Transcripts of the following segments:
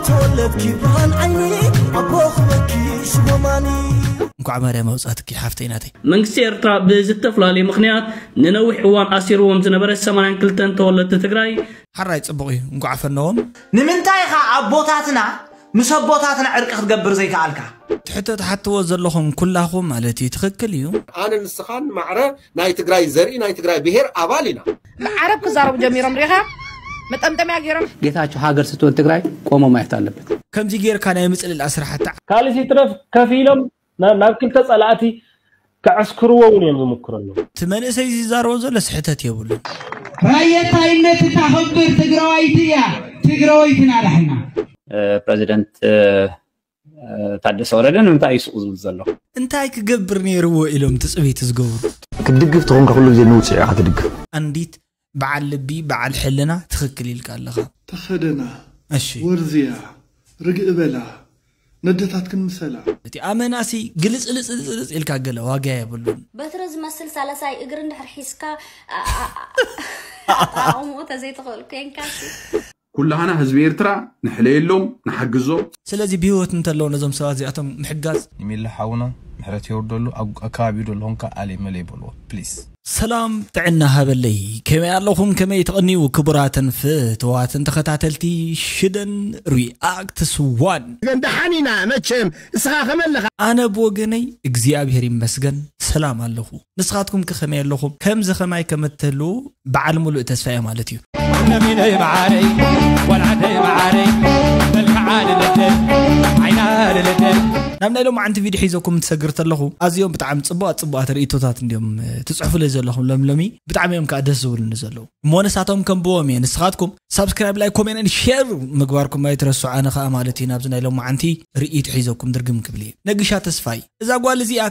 ተወለድኪ ብርሃን ዓይኒ ኣቦ ክበኪ ሽጎማኒ። እንኳዕ ማርያም ኣውጻትኪ ሓፍተይ ናተይ። መንግስቲ ኤርትራ ብዝተፈላለየ ምኽንያት ንነዊሕ እዋን ኣሲርዎም ዝነበረ ሰማንያን ክልተን ተወለድቲ ትግራይ ሓራይ ጽቡቕ እዩ፣ እንኳዕ ፈነዎም። ንምንታይ ኢኻ ኣቦታትና ምስ ኣቦታትና ዕርቂ ክትገብር ዘይከኣልካ? ትሕቶ ትሓትዎ ዘለኹም ኩላኹም ማለት እዩ፣ ትኽክል እዩ። ኣነ ንስኻን ማዕረ ናይ ትግራይ ዘርኢ ናይ ትግራይ ብሄር ኣባል ኢና። ዓረብ ክዛረቡ ጀሚሮም ሪኻ መጠምጠሚያ ገይሮም። ጌታቸው ሀገር ስትሆን ትግራይ ቆሞ ማየት አለበት። ከምዚ ጌርካ ናይ ምጽልላ ስራሕቲ ካልእ ይትረፍ ከፊሎም ናብ ክልተ ጸላእቲ ከዕስክርዎ እውን እዮም ዝምክሩ ኣለዉ። እቲ መንእሰይ ዝዛረቦ ዘሎ ስሕተት የብሉን። ራየታይነት እታኸብር ትግራዋይቲ እያ። ትግራወይቲ ናዳሕና ፕሬዚደንት ታደሰ ወረደ ንምንታይ እዩ ስቕ ዝብል ዘሎ? እንታይ ክገብር ነይርዎ ኢሎም ትፅቢት ዝገብሩ? ክትድግፍ ተኾንካ ኩሉ ግዜ ንውፅዕ ኢኻ ትድግፍ። ኣንዲት በዓል ልቢ በዓል ሕልና ትኽክል ኢልካ ኣለኻ። ተኸደና እሺ ወርዝያ ርግእ በላ ነደታትክን ምሰላ። እቲ ኣመናሲ ግልፅልፅልፅልፅ ኢልካ ገለ ዋጋ የብሉን። በትሪ ዝመስል ሳልሳይ እግሪ እንድሕር ሒዝካ ኣጣቕምኡ ተዘይትኽእል ኮንካ ኩላህና ህዝቢ ኤርትራ ንሕለየሎም ንሓግዞም። ስለዚ ብህይወት እንተለዉ ነዞም ሰባት እዚኣቶም ምሕጋዝ ንሚሊ ሓውና ምሕረት የውርደሉ ኣብ ኣከባቢኡ ደለኹም ከኣ ኣሌ መሌ በልዎ please። ሰላም ጥዕና ሃበለይ ከመይ ኣለኹም ከመይ ትቕንዩ ክቡራትን ፍትዋትን ተኸታተልቲ ሽደን ሪኣክትስ ዋን። ግን ደሓን ኢና መቸም እስኻ ከመለኻ። ኣነ ብወገነይ እግዚኣብሔር ይመስገን ሰላም ኣለኹ። ንስኻትኩም ከ ከመይ ኣለኹም? ከምዚ ከማይ ከም እትህልዉ በዓል ሙሉእ ተስፋ እየ ማለት እዩ። ነሚነይ መዓረይ ቆልዓተይ መዓረይ መልክዓ ልልተ ዓይና ልልተ ናብ ናይ ሎማዓንቲ ቪድዮ ሒዘኩም እንትሰግር ተለኹ ኣዝዮም ብጣዕሚ ፅቡቃት ፅቡቃት ርእቶታት እንዲዮም ትፅሕፉለይ ዘለኹም ለምለሚ ብጣዕሚ እዮም ከዓ ደስ ዝብሉኒ ዘለዉ እሞ ንሳቶም ከንብዎም እየ ንስኻትኩም ሳብስክራይብ ላይክ ኮሜንት ሸር ምግባርኩም ኣይትረስዑ ኣነ ከዓ ማለት እዩ ናብዚ ናይ ሎማዓንቲ ርእይቶ ሒዘኩም ድርግም ክብል እየ ነግሻ ተስፋይ እዛ ጓል እዚኣ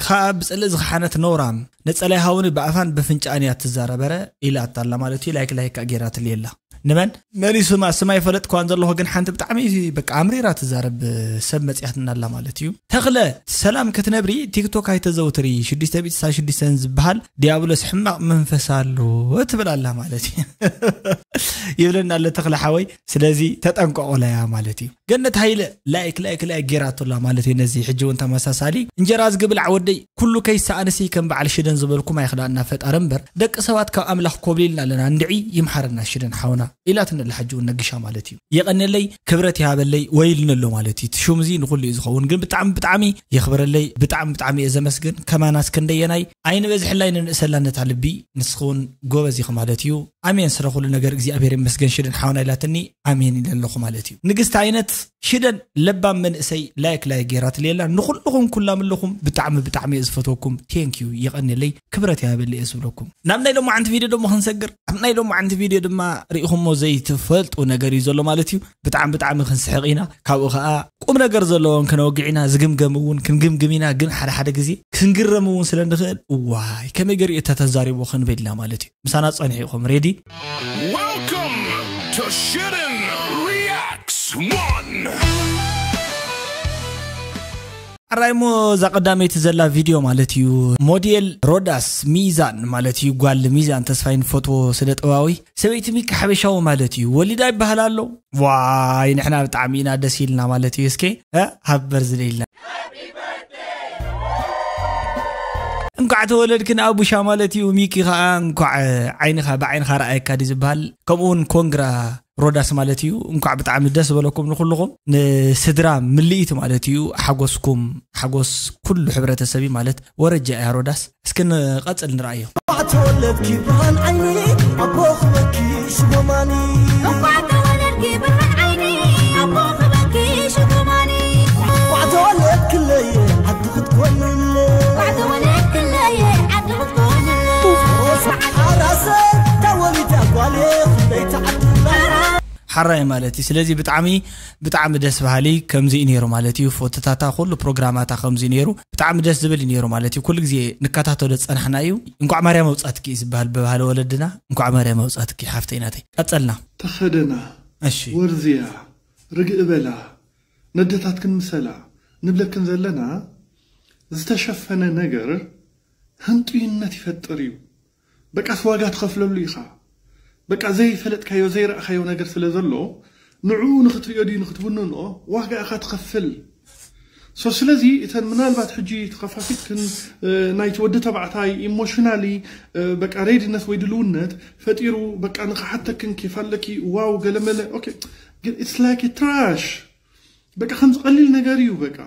ካብ ብጽልእ ዝኸሓነት ነውራም ነጸላይ ሃውኒ ብኣፋን ብፍንጫኣን እያ ትዛረበረ ኢላታ ኣላ ማለት እዩ ላይክ ላይክ ጌራትልየላ ንመን መሊሱ ማ ስማ ይፈለጥኳን ዘለኹ ግን ሓንቲ ብጣዕሚ በቃ ኣምሪራ ትዛረብ ሰብ መጽያትና ኣላ ማለት እዩ ተኽለ ሰላም ክትነብሪ ቲክቶክ ኣይተዘውትሪ ሽዱሽተ ሚእቲ ስሳን ሽዱሽተን ዝበሃል ዲያብሎስ ሕማቕ መንፈስ ኣሎ ትብል ኣላ ማለት እዩ ይብለና ኣሎ ተኽለ ሓወይ ስለዚ ተጠንቀቑለያ ማለት እዩ ገነት ሃይለ ላይክ ላይክ ላይክ ጌራቶላ ማለት እዩ ነዚ ሕጂ እውን ተመሳሳሊ እንጀራ ዝግብላዕ ወደይ ኩሉ ከይሰኣንሲ ከም በዓል ሽደን ዝበልኩም ኣይኽዳና ፈጣሪ እምበር ደቂ ሰባት ካብ ኣምላኽ ኮብሊልና ኣለና እንድዒ ይምሓረና ሽደን ሓውና ኢላትኒ ኣላ ሕጂ እውን ነግሻ ማለት እዩ የቐነለይ ክብረት ይሃበለይ ወይልኒ ኣሎ ማለት እዩ እቲ ሹም እዚ ንኹሉ እዩ ዝኸውን ግን ብጣዕሚ ብጣዕሚ የኽብረለይ ብጣዕሚ ብጣዕሚ እየ ዘመስግን ከማናስ ክንደየናይ ኣይንበዝሕላ ኣይንንእሰላ ነታ ልቢ ንስኺ እውን ጎበዝ ኢኺ ማለት እዩ ኣሜን ስለ ኩሉ ነገር እግዚኣብሔር ይመስገን ሽደን ሓውና ኢላትኒ ኣሜን ኢለ ኣለኹ ማለት እዩ ንግስቲ ኣይነት ሽደን ለባም መንእሰይ ላይክ ላይክ ጌራትልየላ ንኹልኹም ኩላም ኣለኹም ብጣዕሚ ብጣዕሚ እየ ዝፈትወኩም thank you የቐንየለይ ክብረት ይሃበለይ እየ ዝብለኩም ናብ ናይ ሎማዓንቲ ቪድዮ ደሞ ክንሰግር ኣብ ናይ ሎማዓንቲ ቪድዮ ድማ ርኢኹሞ ዘይትፈልጡ ነገር እዩ ዘሎ ማለት እዩ ብጣዕሚ ብጣዕሚ ክንስሕቕ ኢና ካብኡ ከዓ ቁም ነገር ዘለዎን ከነወግዕ ኢና ዝግምገም እውን ክንግምግም ኢና ግን ሓደ ሓደ ግዜ ክንግረም እውን ስለ ንኽእል እዋይ ከመይ ገሪኡ እታ ተዛሪቦ ክንብል ኢና ማለት እዩ ምሳና ጸንሑ ኢኹም ሬዲ Welcome to Shooting Reacts One. ኣራይ ሞ እዛ ቀዳመይቲ ዘላ ቪድዮ ማለት እዩ ሞዴል ሮዳስ ሚዛን ማለት እዩ ጓል ሚዛን ተስፋይ ንፈትዎ ስነ ጥባዊ ሰበይቲ ሚካ ሓበሻዊ ማለት እዩ ወሊዳ ይበሃል ኣሎ ዋይ ንሕና ብጣዕሚ ኢና ደስ ኢልና ማለት እዩ እስኬ ሃበር ዝለ ኢልና እንኳዕ ተወለድክን ኣቡሻ ማለት እዩ ሚኪ ከዓ እንኳዕ ዓይንኻ ብዓይንኻ ረኣየካ ድዩ ዝበሃል ከምኡ እውን ኮንግራ ሮዳስ ማለት እዩ እንኳዕ ብጣዕሚ ደስ በለኩም ንኩልኹም ንስድራ ምልኢት ማለት እዩ ሓጎስኩም ሓጎስ ኩሉ ሕብረተሰብ እዩ ማለት ወረጃ እያ ሮዳስ እስኪ ንቐፅል ንረኣዮ ተወለድኪ ብርሃን ዓይኒ ኣቦ ክበኪ ሽጎማኒ እንኳዕ ተወለድኪ ብርሃን ዓይኒ ኣቦ ክበኪ ሽጎማኒ እንኳዕ ተወለድክለይ ዓዲ ክትኮንለይ እንኳዕ ተወለድክለይ ዓዲ ክትኮንለይ ሓራይ ማለት እዩ ስለዚ ብጣዕሚ ብጣዕሚ ደስ በሃሊ ከምዚ እዩ ነይሩ ማለት እዩ ፎቶታታ ኩሉ ፕሮግራማታ ከምዚ እዩ ነይሩ ብጣዕሚ ደስ ዝብል እዩ ነይሩ ማለት እዩ ኩሉ ግዜ ንከታተሎ ዝፀናሕና እዩ እንኳዕ ማርያም ኣውፃትኪ እዩ ዝበሃል ብባህሊ ወለድና እንኳዕ ማርያም ኣውፃትኪ ሓፍተይ ናተይ ቀፀልና ተኸደና እሺ ወርዝያ ርግእ በላ ነደታትክን ምሰላ ንብለክን ዘለና ዝተሸፈነ ነገር ህንጡይነት ይፈጥር እዩ በቃስ ዋጋ ትኸፍለሉ ኢኻ በቃ ዘይፈለጥካዮ ዘይረእኻዮ ነገር ስለ ዘሎ ንዕኡ ንክትሪኦ ድዩ ንክትውንኖ ዋጋ ኢኻ ትኸፍል። ሶ ስለዚ እተን ምናልባት ሕጂ ተኸፋፊትክን ናይቲ ወዲ ተባዕታይ ኢሞሽናሊ በቃ ሬዲነት ወይ ድልውነት ፈጢሩ በቃ ንክሓተክን ኬፍ ኣለኪ ዋው ገለመለ okay ግን it's like trash በቃ ከምዚ ቀሊል ነገር እዩ በቃ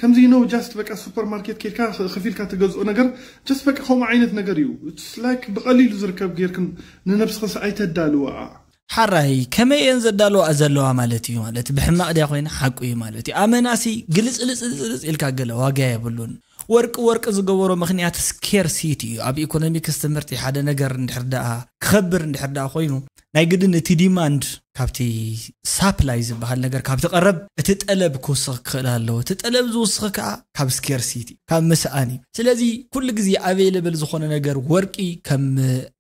ከምዚ ነው just በቃ ሱፐር ማርኬት ኬድካ ከፊልካ ትገዝኦ ነገር just በቃ ከምኡ ዓይነት ነገር እዩ it's like ብቀሊሉ ዝርከብ ጌርክን ንነብስክንስ ኣይተዳልዋ ሓራይ ከመይ እየን ዘዳለዋ ዘለዋ ማለት እዩ ማለት ብሕማቕ ድያ ኮይና ሓቁ እዩ ማለት እዩ ኣመናሲ ግልፅልፅልፅልፅ ኢልካ ገለ ዋጋ የብሉን ወርቂ ወርቂ ዝገበሮ ምክንያት ስኬርሲቲ እዩ ኣብ ኢኮኖሚክስ ትምህርቲ ሓደ ነገር እንድሕር ደኣ ክኸብር እንድሕር ደኣ ኮይኑ ናይ ግድን እቲ ዲማንድ ካብቲ ሳፕላይ ዝበሃል ነገር ካብቲ ቀረብ እቲ ጠለብ ክውስኽ ክኽእል ኣለዎ እቲ ጠለብ ዝውስኽ ከዓ ካብ ስኬርሲቲ ካብ ምስኣን እዩ ስለዚ ኩሉ ግዜ ኣቬይለብል ዝኾነ ነገር ወርቂ ከም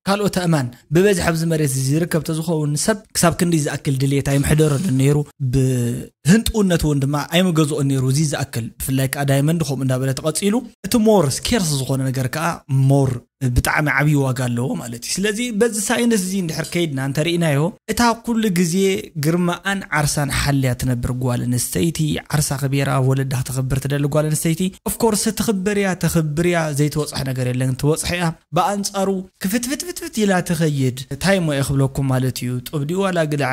ካልኦት ኣእማን ብበዝሒ ኣብዚ መሬት እዚ ዝርከብ ተዝኸውን ሰብ ክሳብ ክንዲ ዝኣክል ድሌት ኣይምሕደረሉን ነይሩ ብህንጥውነት እውን ድማ ኣይምገዝኦን ነይሩ እዚ ዝኣክል ብፍላይ ከዓ ዳይመንድ ከምኡ እንዳበለ ተቐፂሉ እቲ ሞር ስኬርስ ዝኾነ ነገር ከዓ ሞር ብጣዕሚ ዓብዪ ዋጋ ኣለዎ ማለት እዩ ስለዚ በዚ ሳይንስ እዚ እንድሕር ከይድና እንተርኢናዮ እታ ኩሉ ግዜ ግርማኣን ዓርሳን ሓልያ ትነብር ጓል ኣንስተይቲ ዓርሳ ክቤራ ወለዳ ክተኽብር ትደሊ ጓል ኣንስተይቲ ኦፍኮርስ ትኽብር እያ ተኽብር እያ ዘይትወፅሕ ነገር የለን ትወፅሕ እያ ብኣንፃሩ ክፍትፍትፍትፍት ኢላ ትኸይድ እንታይ ሞ እየ ክብለኩም ማለት እዩ ጡብ ድዩ ዋላ ግዳ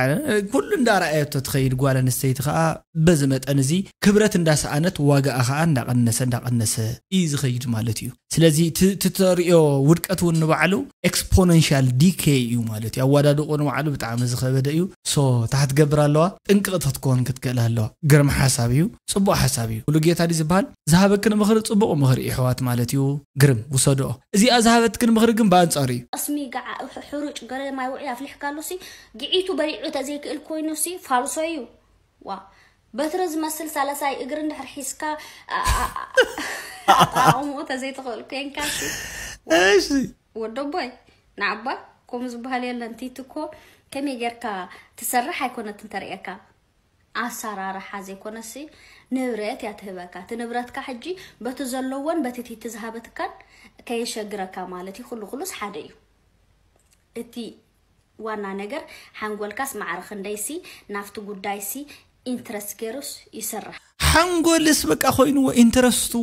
ኩሉ እንዳረኣየቶ ትኸይድ ጓል ኣንስተይቲ ከዓ በዚ መጠን እዚ ክብረት እንዳሰኣነት ዋጋኣ ከዓ እንዳቐነሰ እንዳቐነሰ እዩ ዝኸይድ ማለት እዩ ስለዚ ትተሪኦ ውድቀት እውን ንባዕሉ exponential decay እዩ ማለት እዩ ኣወዳድቆ ንባዕሉ ብጣዕሚ ዝኸበደ እዩ so ታሕት ገብር ኣለዋ ጥንቅቕ ተትኮን ክትክእል ኣለዋ ግርም ሓሳብ እዩ ፅቡቅ ሓሳብ እዩ ኩሉ ጌታ ድዩ ዝበሃል ዝሃበክን ምኽሪ ፅቡቅ ምኽሪ እዩ ሕዋት ማለት እዩ ግርም ውሰድኦ እዚኣ ዝሃበትክን ምኽሪ ግን ብኣንፃሩ እዩ ጠስሚ ገዓ ሕሩጭ ገለ ማይ ውዒ ኣፍሊሕካሉ ሲ ግዒቱ በሊዑ ተዘይክእል ኮይኑ ሲ ፋልሶ እዩ ዋ በትሪ ዝመስል ሳለሳይ እግሪ እንድሕር ሒዝካ ኣጠቃቅምኡ ተዘይትኽእል ኮንካ ሲ እሺ ወደቦይ ንዓባ ከምኡ ዝበሃል የለን ቲቲ እኮ ከመይ ጌርካ ትሰርሕ ኣይኮነትን ተርእየካ ኣሰራርሓ ዘይኮነሲ ንብረት እያ ትህበካ እቲ ንብረትካ ሕጂ በቲ ዘለዎን በቲ ቲቲ ዝሃበትካን ከየሸግረካ ማለት እዩ ኩሉ ኩሉስ ሓደ እዩ እቲ ዋና ነገር ሓንጎልካስ ማዕረ ክንደይሲ ናብቲ ጉዳይሲ ኢንትረስት ገይሩስ ይስራሕ ሓንጎልስ በቃ ኮይንዎ ኢንትረስቱ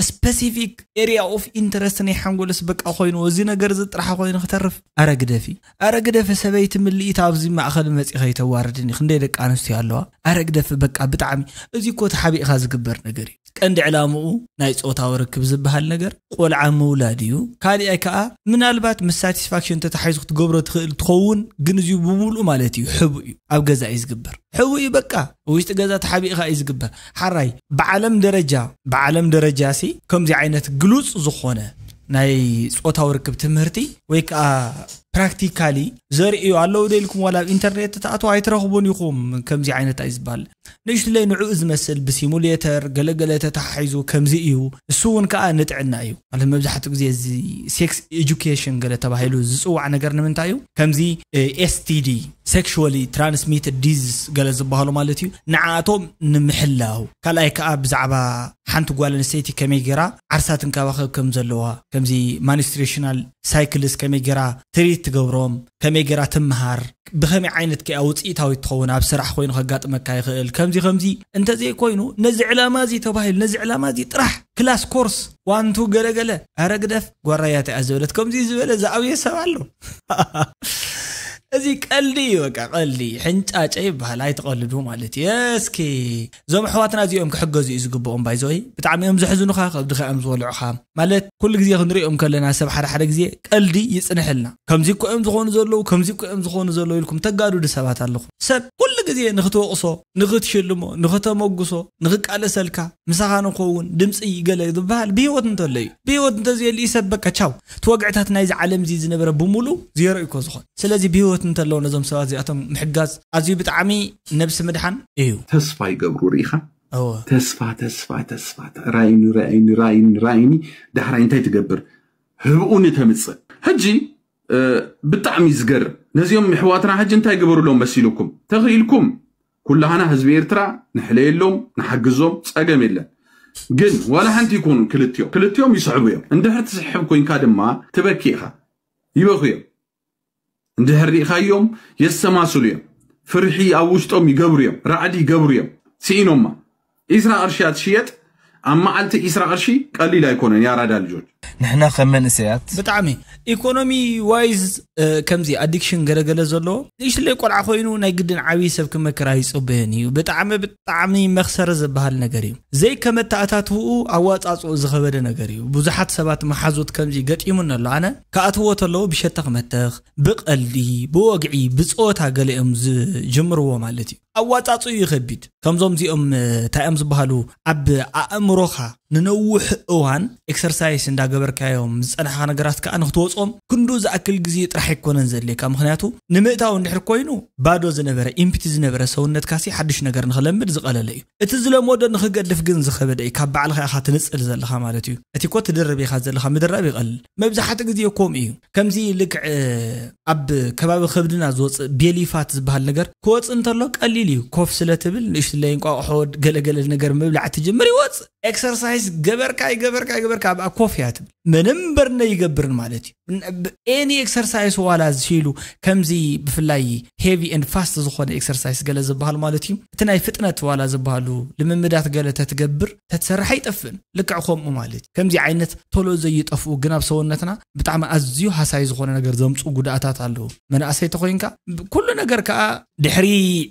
specific area of interest ናይ ሓንጎልስ በቃ ኮይንዎ እዚ ነገር እዚ ጥራሕ ኮይኑ ክተርፍ ኣረ ግደፊ ኣረ ግደፊ ሰበይቲ ምልኢት ኣብዚ ማእኸል መፂ ከይተዋርድኒ ክንደይ ደቂ ኣንስትዮ ኣለዋ ኣረ ግደፊ በቃ ብጣዕሚ እዚ እኮ ተሓቢእካ ዝግበር ነገር እዩ ቀንዲ ዕላምኡ ናይ ፆታዊ ርክብ ዝበሃል ነገር ቆልዓ ምውላድ እዩ። ካልኣይ ከዓ ምናልባት ምስ ሳቲስፋክሽን ተታሒዙ ክትገብሮ ትኽእል ትኸውን፣ ግን እዚኡ ብምሉኡ ማለት እዩ ሕቡእ እዩ፣ ኣብ ገዛ እዩ ዝግበር። ሕቡእ እዩ በቃ፣ ውሽጢ ገዛ ተሓቢእኻ እዩ ዝግበር። ሓራይ ብዓለም ደረጃ ብዓለም ደረጃ ሲ ከምዚ ዓይነት ግሉፅ ዝኾነ ናይ ፆታዊ ርክብ ትምህርቲ ወይ ከዓ ፕራክቲካሊ ዘርእዩ ኣለዉ ዶ ኢልኩም ዋላ ኣብ ኢንተርኔት ተኣትዉ ኣይትረኽቡን ኢኹም። ከምዚ ዓይነት ኣዩ ዝበሃል ንእሽትለይ ንዕኡ ዝመስል ብሲሙሌተር ገለገለ ተተሓሒዙ ከምዚ እዩ። እሱ እውን ከዓ ንጥዕና እዩ ማለት መብዛሕትኡ ግዜ እዚ ሴክስ ኤጁኬሽን ገለ ተባሂሉ ዝፅዋዕ ነገር ንምንታይ እዩ? ከምዚ ኤስቲዲ ሴክሹዋሊ ትራንስሚትድ ዲዚዝ ገለ ዝበሃሉ ማለት እዩ። ንዓኣቶም ንምሕላው ካልኣይ ከዓ ብዛዕባ ሓንቲ ጓል ኣንስተይቲ ከመይ ገይራ ዓርሳ ትንከባኸብ ከም ዘለዋ ከምዚ ማንስትሬሽናል ሳይክልስ ከመይ ገይራ ትሪት ትገብሮም ከመይ ገይራ ትምሃር ብኸመይ ዓይነት ከያ ውፅኢታዊት ትኸውን ኣብ ስራሕ ኮይኑ ከጋጥመካ ይኽእል ከምዚ ከምዚ እንተዘይኮይኑ ነዚ ዕላማ እዚ ተባሂሉ ነዚ ዕላማ እዚ ጥራሕ ክላስ ኮርስ ዋንቱ ገለገለ ኣረ ግደፍ ጓራያት እያ ዝበለት ከምዚ ዝበለ ዝኣብየ ሰብ ኣሎ እዚ ቀልዲ እዩ በቃ ቀልዲ ሕንጫጨ ይበሃል ኣይትቐልዱ ማለት እዩ እስኪ እዞም ኣሕዋትና እዚኦም ክሕገዙ እዩ ዝግብኦም ባይዘወይ ብጣዕሚ እዮም ዘሕዝኑኻ ከብድኻ እዮም ዝበልዑኻ ማለት ኩሉ ግዜ ክንሪኦም ከለና ሰብ ሓደ ሓደ ግዜ ቀልዲ ይፅንሕልና ከምዚ እኮ እዮም ዝኾኑ ዘለዉ ከምዚ እኮ እዮም ዝኾኑ ዘለዉ ኢልኩም ተጋዱዱ ሰባት ኣለኹም ሰብ ኩሉ ግዜ ንክትወቕሶ ንክትሽልሞ ንክተመጉሶ ንክቃለሰልካ ምሳኻ ንኸውን ድምፂ ገለ ዝበሃል ብሂወት እንተሎ እዩ ብሂወት እንተዘየሉ እዩ ሰብ በቃ ቻው እቲ ወግዕታት ናይዚ ዓለም እዚ ዝነበረ ብምሉ ዜሮ እዩ እኮ ዝኾን ስለዚ ብሂወት እንተለዉ ነዞም ሰባት እዚኣቶም ምሕጋዝ ኣዝዩ ብጣዕሚ ነብሲ ምድሓን እዩ ተስፋ ይገብሩ ርኢኻ ተስፋ ተስፋ ተስፋ ራይኒ ራይኒ ራይኒ ራይኒ ዳሕራይ እንታይ ትገብር ህብኡኒ ተምፅእ ሕጂ ብጣዕሚ ዝገርም ነዚኦም ኣሕዋትና ሕጂ እንታይ ግበሩሎም መሲልኩም ተኽኢልኩም ኩላህና ህዝቢ ኤርትራ ንሕለየሎም ንሓግዞም ጸገም የለን ግን ዋላ ሓንቲ ይኮኑ ክልቲኦም ክልቲኦም ይስሕቡ እዮም እንድሕር ትስሕብ ኮይንካ ድማ ትበኪ ኢኻ ይበኹ እዮም እንድሕር ርኢኻዮም የሰማስሉ እዮም ፍርሒ ኣብ ውሽጦም ይገብሩ እዮም፣ ራዕዲ ይገብሩ እዮም። ስኢኖማ። ኢስራ ቅርሺ እያ ትሽየጥ። ኣብ መዓልቲ ኢስራ ቅርሺ ቀሊል ኣይኮነን፣ የኣራዳ ልጆች። ንሕና ከም መንእሰያት ብጣዕሚ ኢኮኖሚ ዋይዝ ከምዚ ኣዲክሽን ገለገለ ዘለዎ ንእሽለይ ቆልዓ ኮይኑ ናይ ግድን ዓብዪ ሰብ ክመክር ኣይፅበየን እዩ። ብጣዕሚ ብጣዕሚ መክሰሪ ዝበሃል ነገር እዩ። ዘይከመተኣታትውኡ ኣዋፃፅኡ ዝኸበደ ነገር እዩ። ብዙሓት ሰባት መሓዙት ከምዚ ገጢሙን ኣሎ። ኣነ ክኣትዎ ተለዎ ብሸተኽ መተኽ ብቐልዲ ብወግዒ ብፀወታ ገሊኦም ዝጅምርዎ ማለት እዩ። ኣዋፃፅኡ እዩ ከቢድ። ከምዞም እዚኦም እንታይ እዮም ዝበሃሉ ኣብ ኣእምሮኻ ንነውሕ እዋን ኤክሰርሳይስ እንዳገበርካዮም ዝፀናሕካ ነገራት ከዓ ንክትወፅኦም ክንዱ ዝኣክል ግዜ ጥራሕ ኣይኮነን ዘድልየካ። ምክንያቱ ንምእታው እንድሕር ኮይኑ ባዶ ዝነበረ ኢምፕቲ ዝነበረ ሰውነትካሲ ሓድሽ ነገር ንክለምድ ዝቐለለ እዩ። እቲ ዝለመዶ ንክገድፍ ግን ዝኸበደ እዩ። ካብ ባዕልካ ኢካ ትንፅል ዘለካ ማለት እዩ። እቲ ኮ ትድርብ ኢካ ዘለካ ምድራብ ይቐልል። መብዛሕትኡ ግዜ ከምኡ እዩ። ከምዚ ልክዕ ኣብ ከባቢ ከብድና ዝወፅእ ቤሊፋት ዝበሃል ነገር ክወፅእ እንተሎ ቀሊል እዩ። ኮፍ ስለ ትብል ንእሽትለይ እንቋቑሖ ገለገለ ነገር ምብላዕ ትጅምር ይወፅእ። ኤክሰርሳይዝ ገበርካ ይገበርካ ይገበርካ ኣብኣ ኮፍ እያ ትብል። ምንም በርነ ይገብርን ማለት እዩ። ኤኒ ኤክሰርሳይዝ ዋላ ዝሽሉ ከምዚ ብፍላይ ሄቪ ኤንድ ፋስት ዝኾነ ኤክሰርሳይዝ ገለ ዝበሃል ማለት እዩ። እቲ ናይ ፍጥነት ዋላ ዝበሃሉ ልምምዳት ገለ ተትገብር ተትሰርሕ ኣይጠፍእን። ልክዕ ከምኡ ማለት እዩ። ከምዚ ዓይነት ቶሎ ዘይጠፍኡ ግን ኣብ ሰውነትና ብጣዕሚ ኣዝዩ ሃሳይ ዝኾነ ነገር ዘምፅኡ ጉድኣታት ኣለዉ። መናእሰይ ተኮይንካ ኩሉ ነገር ከዓ ድሕሪ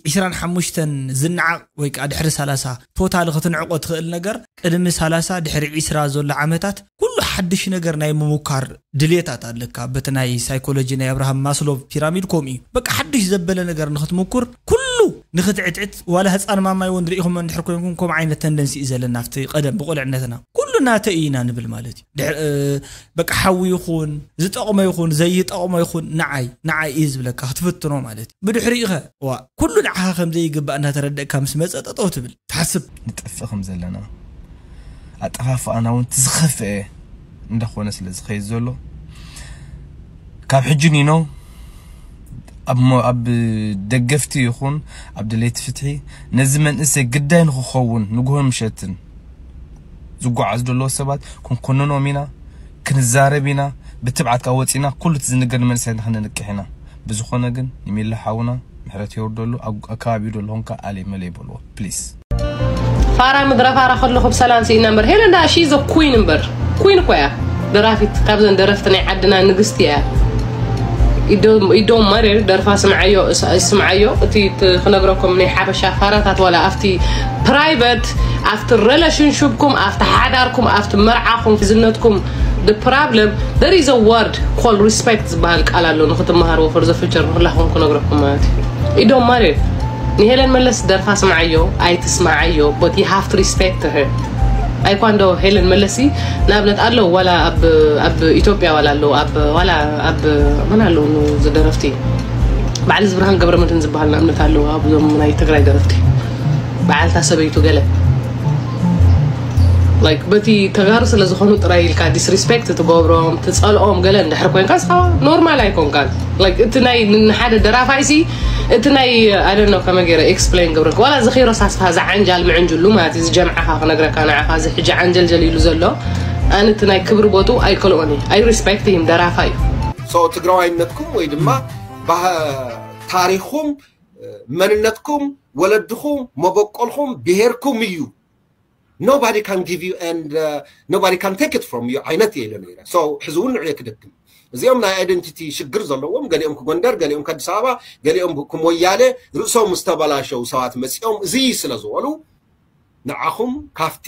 ዕስራን ሓሙሽተን ዝነዓቕ ወይ ከዓ ድሕሪ ሰላሳ ቶታሊ ክትንዕቆ ትኽእል ነገር ቅድሚ ሰላሳ ድሕሪ ዕስራ ዘሎ ዓመታት ኩሉ ሓድሽ ነገር ናይ ምሙካር ድሌታት ኣለካ። በቲ ናይ ሳይኮሎጂ ናይ ኣብርሃም ማስሎቭ ፒራሚድ ከምኡ እዩ። በቃ ሓድሽ ዘበለ ነገር ንክትምኩር ኩሉ ንክትዕትዕት ዋላ ህፃን ማማይ እውን ርኢኹም እንድሕር ኮይንኩም ከምኡ ዓይነት ተንደንሲ እዩ ዘለና ኣብቲ ቀደም ብቆልዕነትና ኩሉ ናተይ ኢና ንብል ማለት እዩ። ድሕሪ በቃ ሓዊ ይኹን ዝጠቕሞ ይኹን ዘይጠቕሞ ይኹን ንዓይ ንዓይ እዩ ዝብለካ ክትፍትኖ ማለት እዩ። ብድሕሪኡ ኸ ዋ ኩሉ ንዓኻ ከም ዘይግባእ እናተረደእካ ምስ መፀ ጠጠው ትብል ትሓስብ። ንጠፍእ ከም ዘለና ኣጠፋፍኣና እውን ትዝኸፍአ እንዳኾነ ስለ ዝኸይድ ዘሎ ካብ ሕጂ ኒኖ ኣብ ደገፍቲ ይኹን ኣብ ድሌቲ ፍትሒ ነዚ መንእሰይ ግዳይ ንክኸውን ንግሆን ምሸትን ዝጓዓዝ ዘለዎ ሰባት ክንኮንኖም ኢና፣ ክንዛረብ ኢና፣ ብትብዓት ከዓ ወፂና ኩሉ እቲ ዝንገር ንመንእሰያትና ክንንቅሕ ኢና። ብዝኾነ ግን ንሚላ ሓውና ምሕረት የውርደሉ፣ ኣብ ከባቢኡ ደለኹም ከዓ ኣሌ መለ ይበልዎ ፕሊስ። ፋራ ምድረ ፋራ ከለኹ ብሰላም ስኢና እምበር ሄለን ዳ ሺ ዘ ኩን እምበር ኩን እኮ እያ። ደራፊት ካብዘን ደረፍቲ ናይ ዓድና ንግስቲ እያ። ኢዶም ማሬር ደርፋ ስምዓዮ ስምዓዮ እቲ ክነግረኩም ናይ ሓበሻ ፋራታት ዋላ ኣብቲ ፕራይቨት ኣብቲ ሬላሽንሽፕኩም ኣብቲ ሓዳርኩም ኣብቲ መርዓኹም ዝነትኩም the problem there is a word called respect ዝበሃል ቃል ኣሎ። ንክትመሃርዎ for the future ንኩላኹም ክነግረኩም ማለት እዩ። ኢዶም ማሬር ንሄለን መለስ ደርፋ ስምዓዮ ኣይትስምዓዮ but you have to respect her። ኣይኳ እንዶ ሄለን መለሲ ንኣብነት ኣለዉ ዋላ ኣብ ኣብ ኢትዮጵያ ዋላ ኣለዉ ኣብ ዋላ ኣብ መን ኣለዉ ዝደረፍቲ በዓል ዝብርሃን ገብረመድህን ዝበሃል ንኣብነት ኣለዉ ኣብዞም ናይ ትግራይ ደረፍቲ በዓልታ ሰበይቱ ገለ like በቲ ተጋሩ ስለ ዝኾኑ ጥራይ ኢልካ disrespect ትገብሮም ትፀልኦም ገለ እንድሕር ኮይንካ ስኻ ኖርማል ኣይኮንካን። Like እቲ ናይ ንሓደ ደራፋይሲ እቲ ናይ ኣደኖ ከመ ገይረ ኤክስፕሌን ገብረክ ዋላ ዝኺሮ ሳስፋ ዝዓንጃል ምዕንጅሉ ማለት እዚ ጀምዓኻ ክነግረካ ንዓኻ እዚ ሕጂ ዓንጀልጀል ኢሉ ዘሎ ኣነ እቲ ናይ ክብሪ ቦቱ ኣይከልኦኒ። I respect him ደራፋይ እዩ። So ትግራዋይነትኩም ወይ ድማ ታሪኹም መንነትኩም ወለድኹም መበቆልኹም ብሄርኩም እዩ። Nobody can give you and nobody can take it from you ዓይነት እየ ኢለ ነይረ። So ሕዚ እውን ንዕዮ ክደግም እዚኦም ናይ ኣይደንቲቲ ሽግር ዘለዎም ገሊኦም ክጎንደር ገሊኦም ከኣዲስ ኣበባ ገሊኦም ክሞያሌ ርእሶም ዝተበላሸው ሰባት መፂኦም እዚ ስለ ዝበሉ ንዓኹም ካፍቲ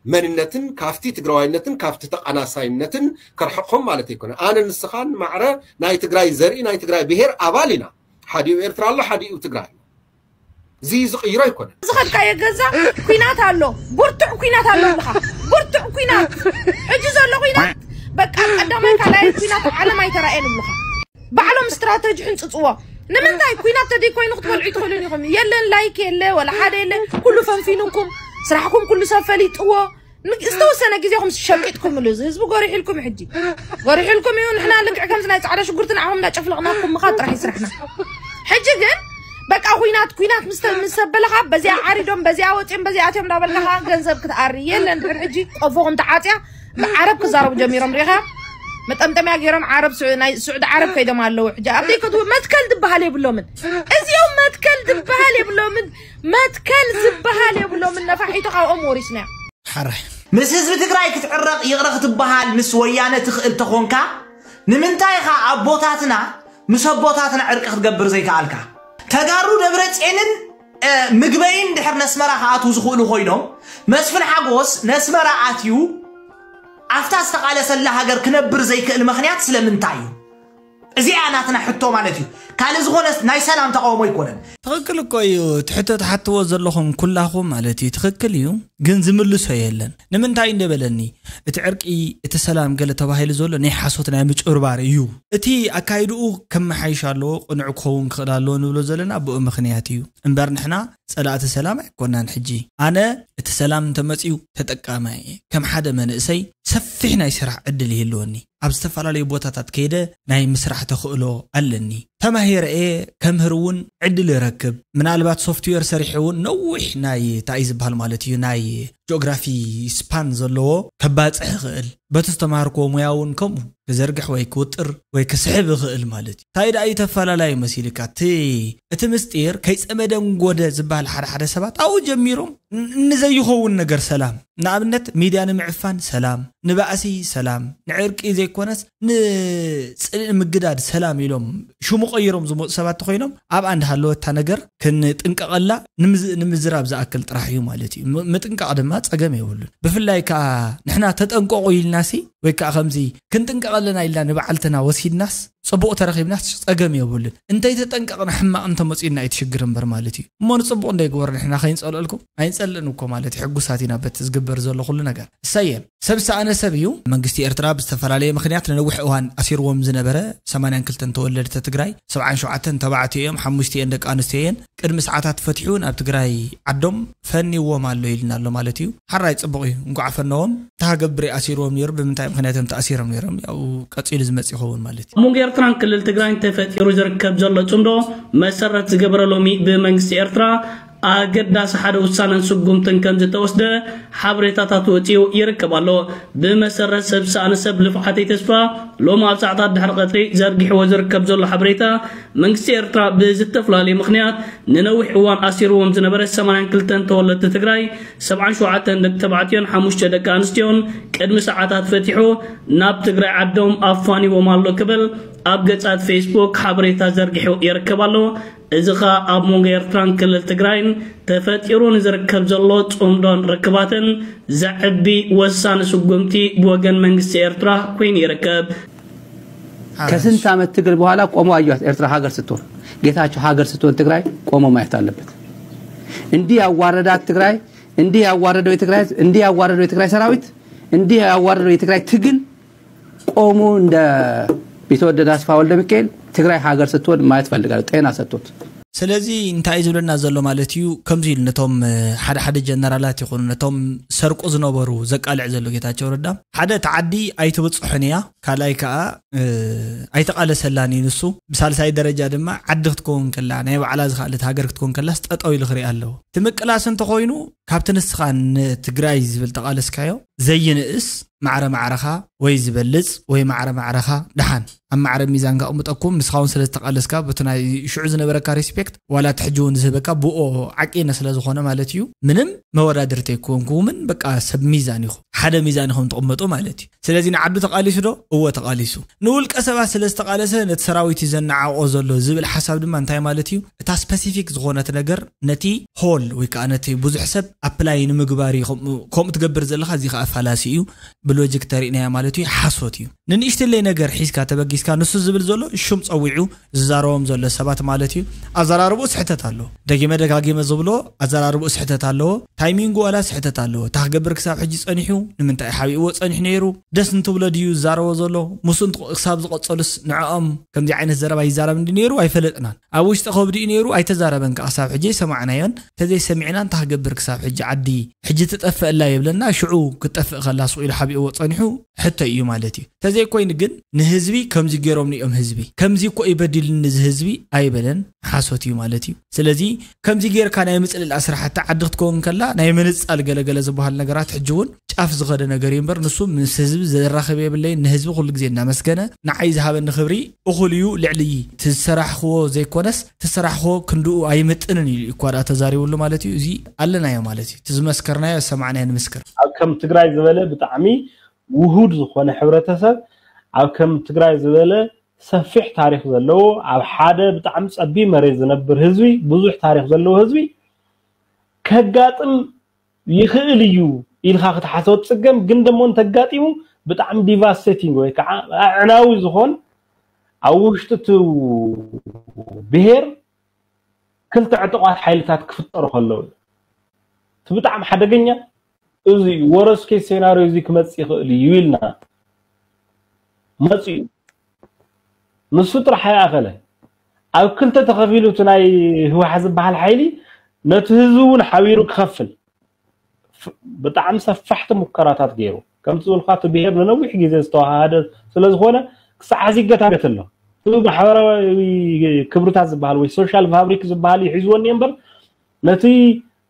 መንነትን ካፍቲ ትግራዋይነትን ካፍቲ ተቃናሳይነትን ከርሕቕኹም ማለት ኣይኮነ። ኣነ ንስኻን ማዕረ ናይ ትግራይ ዘርኢ ናይ ትግራይ ብሄር ኣባል ኢና። ሓዲኡ ኤርትራ ኣሎ ሓዲኡ ትግራይ ኣሎ። እዚ ዝቕይሮ ኣይኮነን። ዝኸድካዮ ገዛ ኲናት ኣሎ፣ ብርቱዕ ኲናት ኣሎ ብኻ ብርቱዕ ኲናት። ሕጂ ዘሎ ኲናት በቃ ቀዳማይ ካልኣይ ኲናት ዓለም ኣይተራእየን ብኻ። ባዕሎም ስትራተጂ ሕንፅፅዎ። ንምንታይ ኲናት ተደይ ኮይኑ ክትበልዑ ይትኽእሉን ኢኹም። የለን ላይክ የለ ወላ ሓደ የለ። ኩሉ ፈንፊኑኩም ስራሕኩም ኩሉ ሰብ ፈሊጥዎ። ዝተወሰነ ግዜኹም ሸቂጥኩምሉ እዚ ህዝቢ ጎሪሕልኩም ሕጂ ጎሪሕልኩም እዩ። ንሕና ልክዕ ከምዚ ናይ ፃዕዳ ሽጉርቲ ንዓኹም እንዳጨፍለቕናኩም ምኻድ ጥራሕ ይስራሕና። ሕጂ ግን በቃ ኩናት ኩናት ምስ ምስ ሰበለኻ በዚኣ ዓሪዶም በዚኣ ወፂኦም በዚኣ ኣትዮም እንዳበልካ ከዓ ገንዘብ ክትኣሪ የለን። ድሕር ሕጂ ቆፎኹም ተዓፅያ ዓረብ ክዛረቡ ጀሚሮም ሪኻ መጠምጠምያ ገይሮም ዓረብ ስዑ- ናይ ስዑዲ ዓረብ ከይዶም ኣለዉ። ሕጂ ኣብደይ ከትው መትከል ዝበሃል የብሎምን እዚኦም መትከል ዝበሃል የብሎምን። መትከል ዝበሃል የብሎምን። ነፋሒቶ ካብኦም ወሪስና። ሓራይ። ምስ ህዝቢ ትግራይ ክትዕረቕ ይቕረ ክትበሃል ምስ ወያነ ትኽእል ተኾንካ፣ ንምንታይ ኢኻ ኣቦታትና ምስ ኣቦታትና ዕርቂ ክትገብር ዘይከኣልካ? ተጋሩ ደብረፅዮንን ምግበይን ድሕር ነስመራ ክኣትዉ ዝኽእሉ ኮይኖም፣ መስፍን ሓጎስ ነስመራ ኣትዩ ኣብታ ዝተቓለሰላ ሃገር ክነብር ዘይክእል ምኽንያት ስለምንታይ እዩ? እዚኣ ናትና ሕቶ ማለት እዩ። ካልእ ዝኾነ ናይ ሰላም ተቃውሞ ኣይኮነን። ትኽክል እኮ እዩ። እቲ ሕቶ ትሓትዎ ዘለኹም ኩላኹም ማለት እዩ ትኽክል እዩ፣ ግን ዝምልሶ የለን። ንምንታይ እንደ በለኒ፣ እቲ ዕርቂ፣ እቲ ሰላም ገለ ተባሂሉ ዘሎ ናይ ሓሶት ናይ ምጭብርባር እዩ። እቲ ኣካይድኡ ከመሓይሽ ኣለዎ፣ ቅኑዕ ክኸውን ክኽእል ኣለዎ ንብሎ ዘለና ብኡ ምኽንያት እዩ እምበር ንሕና ጸላእቲ ሰላም ኣይኮናን። ሕጂ ኣነ እቲ ሰላም እንተመጽዩ ተጠቃማይ እየ። ከም ሓደ መንእሰይ ሰፊሕ ናይ ስራሕ ዕድል ይህልወኒ። ኣብ ዝተፈላለዩ ቦታታት ከይደ ናይ ምስራሕ ተኽእሎ ኣለኒ። ተማሂረ እየ፣ ከምህር እውን ዕድል እረክብ። ምናልባት ሶፍትዌር ሰሪሐ እውን ነዊሕ ናይ እንታይ ዝበሃል ማለት እዩ ናይ ጂኦግራፊ ስፓን ዘለዎ ከባፅሕ ይኽእል። በቲ ዝተማሃርክዎ ሙያ እውን ከምኡ ክዘርግሕ ወይ ክውጥር ወይ ክስሕብ ይኽእል ማለት እዩ። እንታይ ደኣ እዩ ተፈላለዩ መሲልካ? እቲ እቲ ምስጢር ከይፀመደንጎደ ዝበሃል ሓደ ሓደ ሰባት ኣብኡ ጀሚሮም ን- ንዘይኸውን ነገር ሰላም፣ ንኣብነት ሚድያ ንምዕፋን ሰላም፣ ንባእሲ ሰላም፣ ንዕርቂ ዘይኮነስ ንፅልኢ ንምግዳድ ሰላም ኢሎም ሽሙ ቀይሮም ዝመፁ ሰባት ተኮይኖም ኣብኣ እንዳሃለወት እታ ነገር ክንጥንቀቐላ ንምዝ- ንምዝራብ ዝኣክል ጥራሕ እዩ ማለት እዩ። ም- ምጥንቃቕ ድማ ፀገም የብሉን። ብፍላይ ከዓ ንሕና ተጠንቀቑ ኢልናሲ ወይ ከዓ ከምዚ ክንጥንቀቕ ኣለና ኢልና ንባዕልትና ወሲድናስ ፅቡቕ ተረኺብናስ ፀገም የብሉን። እንተይተጠንቀቕና ሕማቕ እንተመፂኡና እዩ እቲ ሽግር እምበር ማለት እዩ። እሞ ንፅቡቕ እንደይግበር ንሕና ከይንፀልአልኩም ኣይንፀልእን እኮ ማለት እዩ። ሕጉሳት ኢና በቲ ዝግበር ዘሎ ኩሉ ነገር። እሰየ ሰብ ዝሰኣነ ሰብ እዩ። መንግስቲ ኤርትራ ብዝተፈላለየ ምኽንያት ንነዊሕ እዋን ኣሲርዎም ዝነበረ ሰማንያን ክልተን ተወለድተ ትግራይ፣ ሰብዓን ሸውዓተን ተባዕትዮ እዮም፣ ሓሙሽተ እየን ደቂ ኣንስትዮ እየን። ቅድሚ ሰዓታት ፈቲሑ ናብ ትግራይ ዓዶም ፈኒዎም ኣሎ ኢልና ኣሎ ማለት እዩ። ሓራይ ፅቡቕ እዩ፣ እንኳዕ ፈነዎም። ተሃገብር ኣሲርዎም ነይሩ። ብምንታይ ምኽንያት እዮም ተኣሲሮም ነይሮም? ያው ቀፂሉ ዝመፅ ይኸውን ማለት እዩ። ኣብ መንጎ ኤርትራን ክልል ትግራይን ተፈጢሩ ዝርከብ ዘሎ ጽምዶ መሰረት ዝገበረ ሎሚ ብመንግስቲ ኤርትራ ኣገዳሲ ሓደ ውሳነን ስጉምትን ከም ዝተወስደ ሓበሬታታት ወፂኡ ይርከብ ኣሎ። ብመሰረት ሰብ ዝሰኣነ ሰብ ልፍዓተይ ተስፋ ሎሚ ኣብ ሰዓታት ድሕሪ ቀትሪ ዘርጊሕዎ ዝርከብ ዘሎ ሓበሬታ፣ መንግስቲ ኤርትራ ብዝተፈላለየ ምኽንያት ንነዊሕ እዋን ኣሲርዎም ዝነበረ ሰማንያን ክልተን ተወለድቲ ትግራይ፣ ሰብዓን ሸውዓተን ደቂ ተባዕትዮን ሓሙሽተ ደቂ ኣንስትዮን ቅድሚ ሰዓታት ፈቲሑ ናብ ትግራይ ዓዶም ኣፋኒዎም ኣሎ ክብል ኣብ ገጻት ፌስቡክ ሓበሬታ ዘርጊሑ ይርከብ ኣሎ። እዚ ኸኣ ኣብ መንጎ ኤርትራን ክልል ትግራይን ተፈጢሩ ንዝርከብ ዘሎ ጽምዶን ርክባትን ዘዕቢ ወሳኒ ስጉምቲ ብወገን መንግስቲ ኤርትራ ኮይኑ ይርከብ። ከስንት ዓመት ትግል በኋላ ቆሞ አዩት ኤርትራ ሀገር ስትሆን፣ ጌታቸው ሀገር ስትሆን ትግራይ ቆሞ ማየት አለበት። እንዲህ ያዋረዳት ትግራይ፣ እንዲህ ያዋረደው የትግራይ ህዝብ፣ እንዲህ ያዋረደው የትግራይ ሰራዊት፣ እንዲህ ያዋረደው የትግራይ ትግል ቆሞ እንደ ቢተወደድ አስፋ ወልደ ሚካኤል ትግራይ ሀገር ስትሆን ማየት ፈልጋለሁ። ጤና ሰጥቶት። ስለዚ እንታይ እዩ ዝብለና ዘሎ ማለት እዩ? ከምዚ ኢሉ ነቶም እ፣ ሓደ ሓደ ጀነራላት ይኹኑ ነቶም ሰርቁ ዝነበሩ ዘቃልዕ ዘሎ ጌታቸው ረዳ፣ ሓደ እቲ ዓዲ ኣይትብፅሖን እያ፣ ካልኣይ ከዓ እ፣ ኣይተቓለሰላን እዩ ንሱ። ብሳልሳይ ደረጃ ድማ ዓዲ ክትከውን ከላ ናይ ባዕላ ዝኸኣለት ሃገር ክትከውን ከላስ ጠጠው ኢሉ ክሪኣ ኣለዎ። እቲ ምቅላስ እንተኾይኑ ካብቲ ንስኻ ንትግራይ ዝብል ተቓለስካዮ ዘይንእስ ማዕረ ማዕረኻ ወይ ዝበልጽ ወይ ማዕረ ማዕረኻ ደሓን ኣብ ማዕረ ሚዛን ከቕምጠኩም፣ ንስኻ እውን ስለ ዝተቓለስካ በቲ ናይ ሽዑ ዝነበረካ ሪስፔክት ዋላ እቲ ሕጂ እውን ዝህበካ ብኦ ዓቂነ ስለ ዝኾነ ማለት እዩ። ምንም መወዳድርቲ ኣይኮንኩምን፣ በቃ ሰብ ሚዛን ኢኹም፣ ሓደ ሚዛን ኢኹም ትቕመጡ ማለት እዩ። ስለዚ ንዓዱ ተቓሊሱ ዶ? እወ ተቓሊሱ። ንውልቀ ሰባት ስለ ዝተቓለሰ ነቲ ሰራዊት እዩ ዘነዓቆ ዘሎ ዝብል ሓሳብ ድማ እንታይ ማለት እዩ? እታ ስፐሲፊክ ዝኾነት ነገር ነቲ ሆል ወይ ከዓ ነቲ ብዙሕ ሰብ ኣፕላይ ንምግባር እዩ ከምኡ ከምኡ ትገብር ዘለኻ፣ እዚ ከዓ ፋላሲ እዩ። ብሎጂክ ተሪእናያ ማለት እዩ ሓሶት እዩ። ንንእሽትለይ ነገር ሒዝካ ተበጊስካ ንሱ ዝብል ዘሎ ሽም ፀዊዑ ዝዛረቦም ዘሎ ሰባት ማለት እዩ። ኣዘራርብኡ ስሕተት ኣለዎ። ደጊመ ደጋጊመ ዝብሎ ኣዘራርብኡ ስሕተት ኣለዎ። ታይሚንጉ ዋላ ስሕተት ኣለዎ። እታ ክገብር ክሳብ ሕጂ ፀኒሑ ንምንታይ ሓቢእዎ ፀኒሑ ነይሩ? ደስ እንትብሎ ድዩ ዝዛረቦ ዘሎ? ምስኡ እንት- ክሳብ ዝቐፀሉስ ንዕኦም ከምዚ ዓይነት ዘረባ ይዛረብ እንዲ ነይሩ ኣይፈለጥናን። ኣብ ውሽጢ ከብዲ እዩ ነይሩ ኣይተዛረበን ከዓ ክሳብ ሕጂ ኣይሰማዕናዮን። ተዘይሰሚዕና እንታይ ክገብር ክሳብ ሕጂ ዓዲ ሕጂ ትጠፍእ ኣላ የብለና። ሽዑ ክትጠፍእ ከላ ስቕ ኢሉ ሓቢእዎ ፀኒሑ ሕቶ እዩ ማለት እዩ። ተዘይኮይኑ ግን ንህዝቢ ከምዚ ገይሮም ንኦም ህዝቢ ከምዚ እኮ እዩ በዲሉኒ እዚ ህዝቢ ኣይበለን፣ ሓሶት እዩ ማለት እዩ። ስለዚ ከምዚ ጌርካ ናይ ምፅልላ ስራሕቲ ዓዲ ክትከውን ከላ ናይ ምንፃል ገለገለ ዝበሃል ነገራት ሕጂ እውን ኣፍ ዝኸደ ነገር እዩ እምበር፣ ንሱ ምስ ህዝቢ ዘራኽብ የብለይን። ንህዝቢ ኩሉ ግዜ እናመስገነ፣ ንዓይ ዝሃበኒ ክብሪ እኹል እዩ፣ ልዕሊ እዩ። እቲ ዝሰራሕኽዎ ዘይኮነስ፣ እቲ ዝሰራሕኽዎ ክንድኡ ኣይምጥንን ኢሉ እዩ እኳ ደኣ ተዛሪብሉ ማለት እዩ። እዚ ኣለናዮ ማለት እዩ። እቲ ዝመስከርናዮ ዝሰማዕናዮ ንምስክር። ኣብ ከም ትግራይ ዝበለ ብጣዕሚ ውሁድ ዝኾነ ሕብረተሰብ፣ ኣብ ከም ትግራይ ዝበለ ሰፊሕ ታሪኽ ዘለዎ፣ ኣብ ሓደ ብጣዕሚ ጸቢብ መሬት ዝነብር ህዝቢ፣ ብዙሕ ታሪኽ ዘለዎ ህዝቢ ከጋጥም ይኽእል እዩ ኢልካ ክትሓሰቦ ትጽገም። ግን ደሞ እንተጋጢሙ ብጣዕሚ ዲቫስቴቲንግ ወይ ከዓ ኣዕናዊ ዝኾን ኣብ ውሽጢ እቲ ብሄር ክልተ ዕጡቓት ሓይልታት ክፍጠሩ ከለዉ እዩ። እቲ ብጣዕሚ ሓደገኛ እዚ እዩ። ወረስኬ ሴናሪዮ እዚ ክመጽእ ይኽእል እዩ ኢልና መጽኡ። ንሱ ጥራሕ ኣይኣኸለ። ኣብ ክልተ ተኸፊሉ እቲ ናይ ህወሓት ዝበሃል ሓይሊ ነቲ ህዝቢ እውን ሓቢሩ ክኸፍል ፍ- ብጣዕሚ ሰፋሕቲ ሙከራታት ገይሩ። ከምቲ ዝበልኳ እቲ ብሄር ንነዊሕ ግዜ ዝተዋሃደ ስለ ዝኾነ ክሳዕ ሕዚ ይገታገት ኣሎ። እቲ ማሕበራዊ ክብርታት ዝበሃል ወይ ሶሻል ፋብሪክ ዝበሃል እዩ ሒዝዎ እኒኦ እምበር ነቲ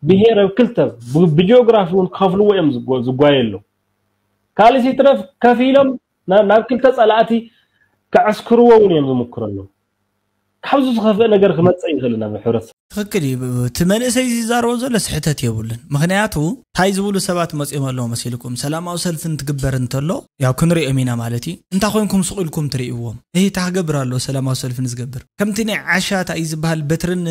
ብሄር ኣብ ክልተ ብ- ብጂኦግራፊ እውን ክኸፍልዎ እዮም ዝጎ- ዝጓየሉ። ካልእ ሲትረፍ ከፊሎም ና- ናብ ክልተ ጸላእቲ ከዕስክርዎ እውን እዮም ዝምክሩ ኣለዉ። ካብዚ ዝኸፍእ ነገር ክመጽእ ይኽእል ናብ ሕብረተሰብ። ትኽክል እዩ። እቲ መንእሰይ ዝዛረቦ ዘሎ ስሕተት የብሉን። ምኽንያቱ እንታይ ዝብሉ ሰባት መጺኦም ኣለዉ መሲልኩም? ሰላማዊ ሰልፊ እንትግበር እንተሎ ያው ክንሪኦም ኢና ማለት እዩ። እንታይ ኮይንኩም ስቕ ኢልኩም ትርእይዎም? እህ እንታይ ክገብር ኣለዎ ሰላማዊ ሰልፊ ንዝገብር? ከምቲ ናይ ዓሻ እንታይ እዩ ዝበሃል በትርን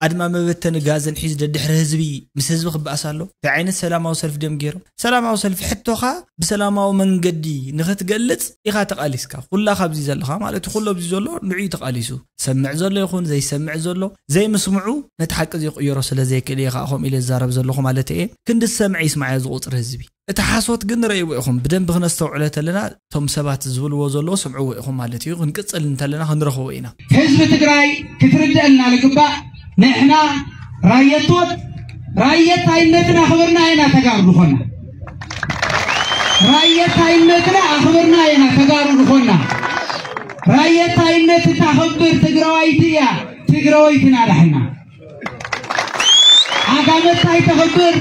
ኣድማ መበተኒ ጋዝን ሒዙ ደድሕሪ ህዝቢ ምስ ህዝቢ ክበኣስ ኣሎ? እንታይ ዓይነት ሰላማዊ ሰልፊ ድዮም ገይሮም? ሰላማዊ ሰልፊ ሕቶኻ ብሰላማዊ መንገዲ ንኽትገልጽ ኢኻ ተቓሊስካ። ኩላ ካብዚ ዘለኻ ማለት እዩ። ኩሉ ኣብዚ ዘሎ ንዕኡ ተቓሊሱ። ዝሰምዕ ዘሎ ይኹን ዘይሰምዕ ዘሎ፣ ዘይምስምዑ ነቲ ሓቂ እዚ ክቕየሮ ስለ ዘይክእል እየ ከዓ ከምኡ ኢለ ዝዛረብ ዘለኹ ማለት እየ። ክንዲ ዝሰምዐ ይስማዕ እየ ዝቑጽር ህዝቢ። እቲ ሓሶት ግን ንርእይዎ ኢኹም። ብደንቢ ክነስተውዕሎ ተለና እቶም ሰባት ዝብልዎ ዘለዉ ስምዕዎ ኢኹም ማለት እዩ። ክንቅጽል እንተለና ክንረኽቦ ኢና። ህዝቢ ትግራይ ክትርደአልና ዝግባእ ንሕና ራየቶት ራየታይነትና ኣኽብርና ኢና ተጋሩ ዝኾና። ራየታይነትና ኣኽብርና ኢና ተጋሩ ዝኾና። ራየታይነት እታኽብር ትግራዋይቲ እያ። ትግራወይቲ ናዳሕና ዓጋመ እንታይ ተኽብር፣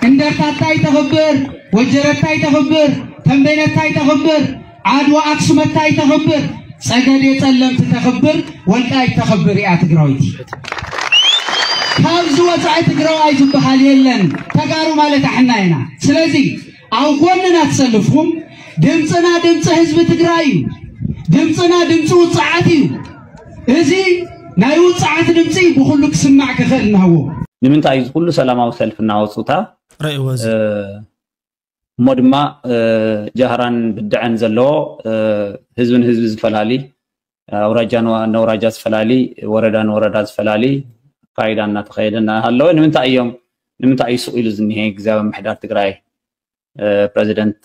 እንደርታ እንታይ ተኽብር፣ ወጀረ እንታይ ተኽብር፣ ተንቤነ እንታይ ተኽብር፣ ዓድዋ ኣክሱም እንታይ ተኽብር፣ ጸገዴ ጸለምቲ ተኽብር፣ ወልቃይት ተኽብር እያ ትግራወይቲ። ካብዚ ወፃኢ ትግራዋይ ዝበሃል የለን። ተጋሩ ማለት ኣሕና ኢና። ስለዚ ኣብ ጎንና ተሰልፍኩም ድምፅና ድምፂ ህዝቢ ትግራይ እዩ። ድምፅና ድምፂ ውፅዓት እዩ። እዚ ናይ ውፅዓት ድምፂ ብኩሉ ክስማዕ ክኽእል እናሃዎ ንምንታይ እዚ ኩሉ ሰላማዊ ሰልፊ እናወፁታ ረእይዎ እዚ እሞ ድማ ጃህራን ብድዐን ዘለዎ ህዝቢ ንህዝቢ ዝፈላሊ ኣውራጃ ነውራጃ ዝፈላሊ ወረዳ ንወረዳ ዝፈላሊ ኣካይዳ እናተኸየደ እናሃለወ ንምንታይ እዮም ንምንታይ እዩ ሱቕ ኢሉ ዝኒሀ ግዝያዊ ምሕዳር ትግራይ ፕረዚደንት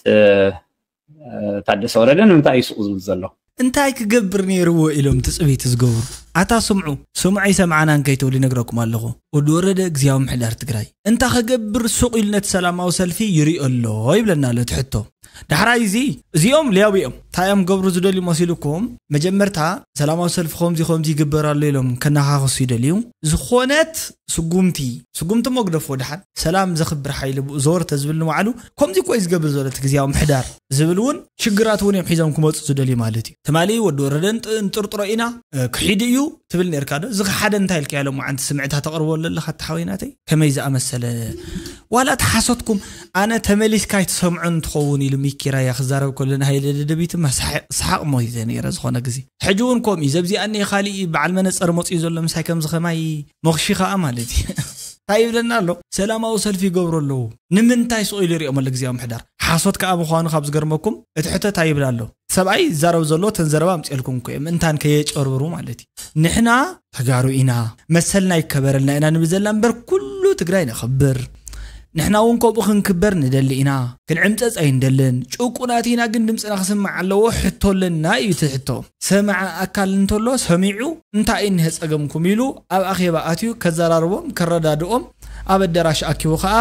ታደሰ ወረደ ንምንታይ እዩ ሱቕ ዝብል ዘሎ? እንታይ ክገብር ነይርዎ ኢሎም ትፅቢት ዝገብሩ? ኣታ ስምዑ ስምዑ ኣይሰምዓናን ከይትብሉ ይነግረኩም ኣለኹ። ወዲ ወረደ ግዝያዊ ምሕዳር ትግራይ እንታይ ክገብር ሱቕ ኢሉ ነቲ ሰላማዊ ሰልፊ ይሪኦ ኣሎ ይብለና ኣሎ እቲ ሕቶ። ዳሕራይ እዚ እዚኦም ሊያው እዮም እንታይ እዮም ገብሩ ዝደልዩ መሲልኩም? መጀመርታ ሰላማዊ ሰልፊ ከምዚ ከምዚ ይግበር ኣሎ ኢሎም ከነኻኽሱ ይደልዩ። ዝኾነት ስጉምቲ ስጉምቲ መግደፎ ድሓን ሰላም ዘኽብር ሓይሊ ብኡ ዘወር ተዝብል ንባዕሉ ከምዚ እኮ እዩ ዝገብር ዘሎ እቲ ግዝያዊ ምሕዳር ዝብል እውን ሽግራት እውን እዮም ሒዞም ክመፁ ዝደልዩ ማለት እዩ። ትማሊ ወዲ ወረደ ንጥርጥሮ ኢና ክሒዱ እዩ ትብል ነርካ ዶ? እዚ ሓደ እንታይ ኢልካ ያለ መዓንቲ ስምዕታ ተቕርቦ ኣለኻ ተሓወይናተይ ከመይ ዝኣመሰለ ዋላ ተሓሰትኩም ኣነ ተመሊስካ ኣይትሰምዖን እንትኸውን ኢሉ ሚኪራያ ክዛረብ ከሎ ንሃይለ ደደቢትማ ሰሓቕ ሞይተ ነይረ ዝኾነ ግዜ ሕጂ እውን ከምኡ እዩ ዘብዚኣኒ ካሊእ በዓል መነፀር መፅኡ ዘሎ ምሳይ ከምዚ ከማይ ሞኽሺ ከዓ ማለት እዩ እንታይ ይብለና ኣሎ ሰላማዊ ሰልፊ ይገብሩ ኣለዉ ንምንታይ ስቕ ኢሉ ይሪኦም ኣሎ ግዜያዊ ምሕዳር ሓሶት ከዓ ምዃኑ ካብ ዝገርመኩም እቲ ሕቶ እንታይ ይብል ኣሎ ሰብኣይ ይዛረብ ዘሎ ተን ዘረባ ኣምፅኤልኩም እኮ እዮም እንታን ከየጨርብሩ ማለት እዩ ንሕና ተጋሩ ኢና መሰልና ይከበረልና ኢና ንብል ዘለና እምበር ኩሉ ትግራይ ነኽብር ንሕና እውን ከምኡ ክንክበር ንደሊ ኢና ክንዕምፀፅ ኣይንደልን ጭቁናት ኢና ግን ድምፅና ክስማዕ ኣለዎ ሕቶ ኣለና እዩ እቲ ሕቶ ሰማዒ ኣካል እንተሎ ሰሚዑ እንታይ እዩ እኒሀ ፀገምኩም ኢሉ ኣብ ኣኼባ ኣትዩ ከዘራርቦም ከረዳድኦም ኣብ ኣደራሽ ኣኪቡ ከዓ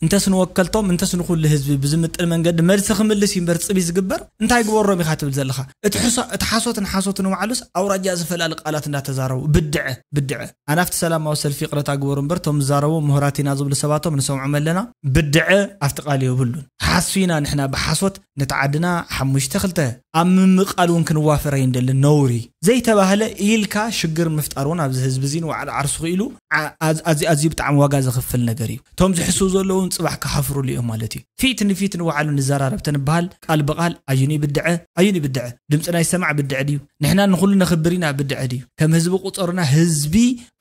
እንተስ ንወከልቶም እንተስ ንኹሉ ህዝቢ ብዝምጥን መንገዲ መልሲ ክምልስ እዩ እምበር ጽቢ ዝግበር እንታይ ግበሮም ኢኻ ትብል ዘለኻ? እቲ ሕሶ- እቲ ሓሶትን ሓሶትን ንባዕሉስ ኣውራጃ ዝፈላሊ ቃላት እንዳተዛረቡ ብድዐ ብድዐ ኣናፍቲ ሰላማዊ ሰልፊ ይቕረታ ግበሩ እምበር ቶም ዝዛረቡ ምሁራት ኢና ዝብሉ ሰባቶም ንሰምዖም ኣለና። ብድዐ ኣብቲ ቃል የብሉን። ሓሱ ኢና ንሕና ብሓሶት ነቲ ዓድና ሓሙሽተ ክልተ ኣብ ምምቃል እውን ክንዋፈር ኣይንደልን። ነውሪ ዘይተባህለ ኢልካ ሽግር ምፍጣር እውን ኣብዚ ህዝቢ እዚ ንባዕሉ ዓርሱ ክኢሉ ዓ- ኣዝ- ኣዝዩ ኣዝዩ ብጣዕሚ ዋጋ ዘኽፍል ነገር እዩ። እቶም ዝሕስው ዘለውን ጽባሕ ክሓፍሩሉ እዮም ማለት እዩ። ፊት ንፊት ንባዕሉ ንዘራረብ ተንበሃል ቃል ብቃል ኣዩኒ ብድዐ ኣዩኒ ብድዐ ድምፅና ይሰማዕ ብድዐ ድዩ? ንሕና ንኹሉ ነኽብር ኢና ብድዐ ድዩ? ከም ህዝቢ ቁፀሩና ህዝቢ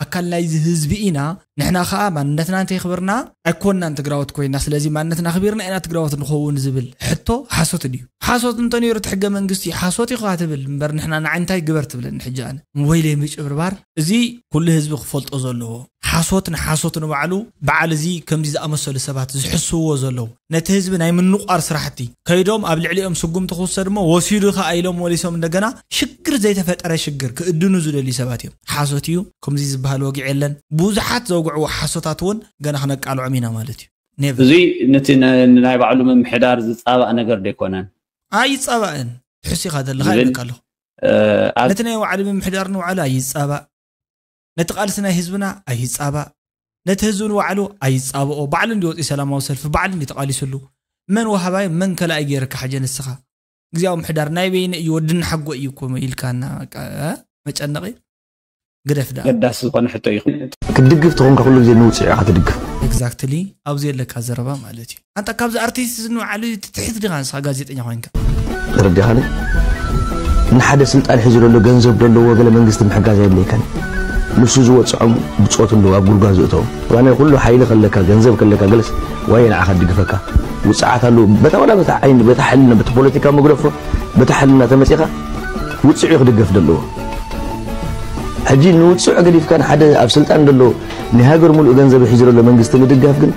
ኣካል ናይዚ ህዝቢ ኢና። ንሕና ከዓ ማንነትና እንተይኽብርና ኣይኮንናን ትግራወት ኮይና ስለዚ ማንነትና ኣኽቢርና ኢና ትግራወት ንኸውን ዝብል ሕቶ ሓሶት ድዩ? ሓሶት እንተነይሩ እቲ ሕገ መንግስቲ ሓሶት ኢኻ ትብል እምበር ንሕና ንዓይ እንታይ ግበር ትብለኒ ሕጂ ኣነ ወይለይ ምጭብርባር። እዚ ኩሉ ህዝቢ ክፈልጦ ዘለዎ ሓሶት ንሓሶት ንባዕሉ በዓል እዚ ከምዚ ዝኣመሰሉ ሰባት ዝሕስውዎ ዘለዉ ነቲ ህዝቢ ናይ ምንቋር ስራሕቲ ከይዶም ኣብ ልዕሊኦም ስጉምቲ ክውሰድ እሞ ወሲዱ ከኣ ኢሎም ወሊሶም እንደገና ሽግር ዘይተፈጠረ ሽግር ክእድኑ ዝደልዩ ሰባት እዮም። ሓሶት እዩ ከምዚ ዝበሃል ወግዒ የለን። ብዙሓት ዘውግዕዎ ሓሶታት እውን ገና ክነቃልዖም ኢና ማለት እዩ። ኔቨር። እዙይ ነቲ ነ- ናይ ባዕሉ ምምሕዳር ዝፃባእ ነገር ዶ ኣይኮነን? ኣይፃባእን። ትሕሱ ኢኻ ዘለኻ ዝብል፣ ይብለካ ኣለኹ። እ፣ ኣብ ነቲ ናይ ባዕሉ ምምሕዳር ንባዕሉ ኣይፃባእ። ነቲ ቃልሲ ናይ ህዝብና ኣይፃባእ። ነቲ ህዝቢ ንባዕሉ ኣይፃብኦ። ባዕሉ እንዲወፂ ሰላማዊ ሰልፊ ባዕሉ እንዲ ተቃሊስሉ። መን ዋሃባይ መን ከላኣይ ገይርካ ሕጀ ንስኻ? እግዚኣብሔር ምሕዳር ናይ በይነ እዩ ወድና ሓጎ እዩ እኮ ኢልካና በቃ፣ እ? መጨነቂ ግደፍ ዳ። ገዳሲ ዝኾነ ሕቶ እዩ። ክትድግፍ ተኾንካ ኩሉ ግዜ ንውፅዕ ኢኻ ትድግፍ። ኤግዛክትሊ ኣብዚ የለካ ዘረባ ማለት እዩ። ኣንታ ካብዚ ኣርቲስት ንባዕሉ ትትሕት ዲኻ ንስኻ ጋዜጠኛ ኮይንካ? ተረዲኻኒ? ንሓደ ስልጣን ሒዙ ዘሎ ገንዘብ ዘለዎ ገለ መንግስቲ ምሕጋዝ ኣየድልየካን። ንሱ ዝወፅዖም ብፆት ኣለዉ ኣብ ጉድጓድ ዝእተዎም። ዋና ኩሉ ሓይሊ ከለካ ገንዘብ ከለካ ገለስ ዋየ ንዓኻ ድግፈካ። ውፅዓት ኣለዉ በታ ዋላ በታ ዓይኒ በታ ሕልና በቲ ፖለቲካ መግደፎ በታ ሕልና ተመፂኻ ውፅዕ እዩ ክድገፍ ዘለዎ። ሕጂ ንውፅዕ ገዲፍካ ንሓደ ኣብ ስልጣን ዘሎ ናይ ሃገር ሙሉእ ገንዘብ ሒዙ ዘሎ መንግስቲ ምድጋፍ ግን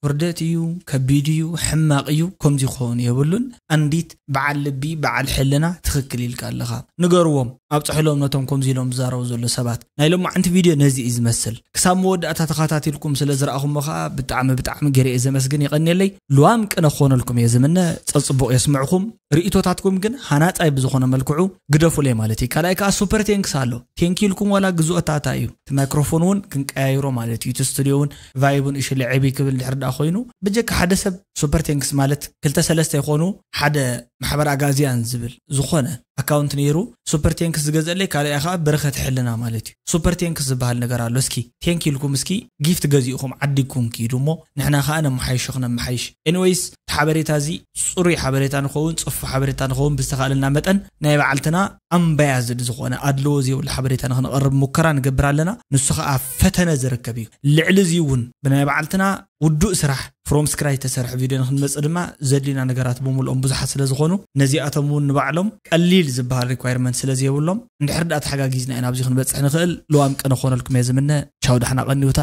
ውርደት እዩ፣ ከቢድ እዩ፣ ሕማቕ እዩ፣ ከምዚ ክኸውን የብሉን። ኣንዲት በዓል ልቢ በዓል ሕልና ትኽክል ኢልካ ኣለኻ። ንገርዎም ኣብፅሕሎም ነቶም ከምዚ ኢሎም ዝዛረቡ ዘሎ ሰባት። ናይ ሎማዓንቲ ቪድዮ ነዚ እዩ ዝመስል። ክሳብ መወዳእታ ተኸታቲልኩም ስለ ዝረኣኹሞ ከዓ ብጣዕሚ ብጣዕሚ ገይረ እየ ዘመስግን። የቐንየለይ። ልዋም ቅነ ክኾነልኩም እየ ዝምነ። ፀፅቡቕ የስምዕኹም። ርእቶታትኩም ግን ሃናፃይ ብዝኾነ መልክዑ ግደፉለይ ማለት እዩ። ካልኣይ ከዓ ሱፐር ቴንክስ ኣሎ። ቴንኪ ኢልኩም ዋላ ግዝኦታታ እዩ። እቲ ማይክሮፎን እውን ክንቀያይሮ ማለት እዩ። እቲ ስቱዲዮ እውን ቫይቡን እሽለ ዕብይ ክብል ድሕር ዳ ኮይኑ ብጀካ ሓደ ሰብ ሱፐር ቴንክስ ማለት ክልተ ሰለስተ ይኾኑ ሓደ ማሕበር ኣጋዚያን ዝብል ዝኾነ ኣካውንት ነይሩ። ሱፐር ቴንክስ ዝገዘለይ ካልኣይ ከዓ በረኸት ሕልና ማለት እዩ። ሱፐር ቴንክስ ዝበሃል ነገር ኣሎ። እስኪ ቴንክ ኢልኩም እስኪ ጊፍት ገዚእኹም ዓዲግኩም ኪዱ እሞ ንሕና ከዓ ነመሓይሾ ክነመሓይሽ። ኤኒዌይስ እቲ ሓበሬታ እዚ ፅሩይ ሓበሬታ ንኸውን ፅፉ ሓበሬታ ንኸውን ብዝተኻእለና መጠን ናይ በዓልትና ኣምባያዝድ ዝኾነ ኣድልዎ ዘይብሉ ሓበሬታ ንክንቐርብ ሙከራ ንገብር ኣለና። ንሱ ከዓ ፈተነ ዝርከብ እዩ። ልዕሊ እዚ እውን ብናይ በዓልትና ውዱእ ስራሕ ፍሮም ስክራች ተሰርሐ ቪድዮ ንክንመፅእ ድማ ዘድልዩና ነገራት ብምልኦም ብዙሓት ስለ ዝኾኑ ነዚኣቶም እውን ንባዕሎም ቀሊል ዝበሃል ሪኳይርመንት ስለ ዘይብሎም እንድሕር ዳ ተሓጋጊዝና ኢና ኣብዚ ክንበፅሕ ንኽእል። ልዋም ቅነ ክኾነልኩም እየ ዝምነ። ቻው ዳሕና ቀኒውታ።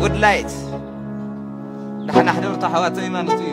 ጉድ ላይት ዳሕና ሕደሩ ኣሕዋተይ ማለት እዩ።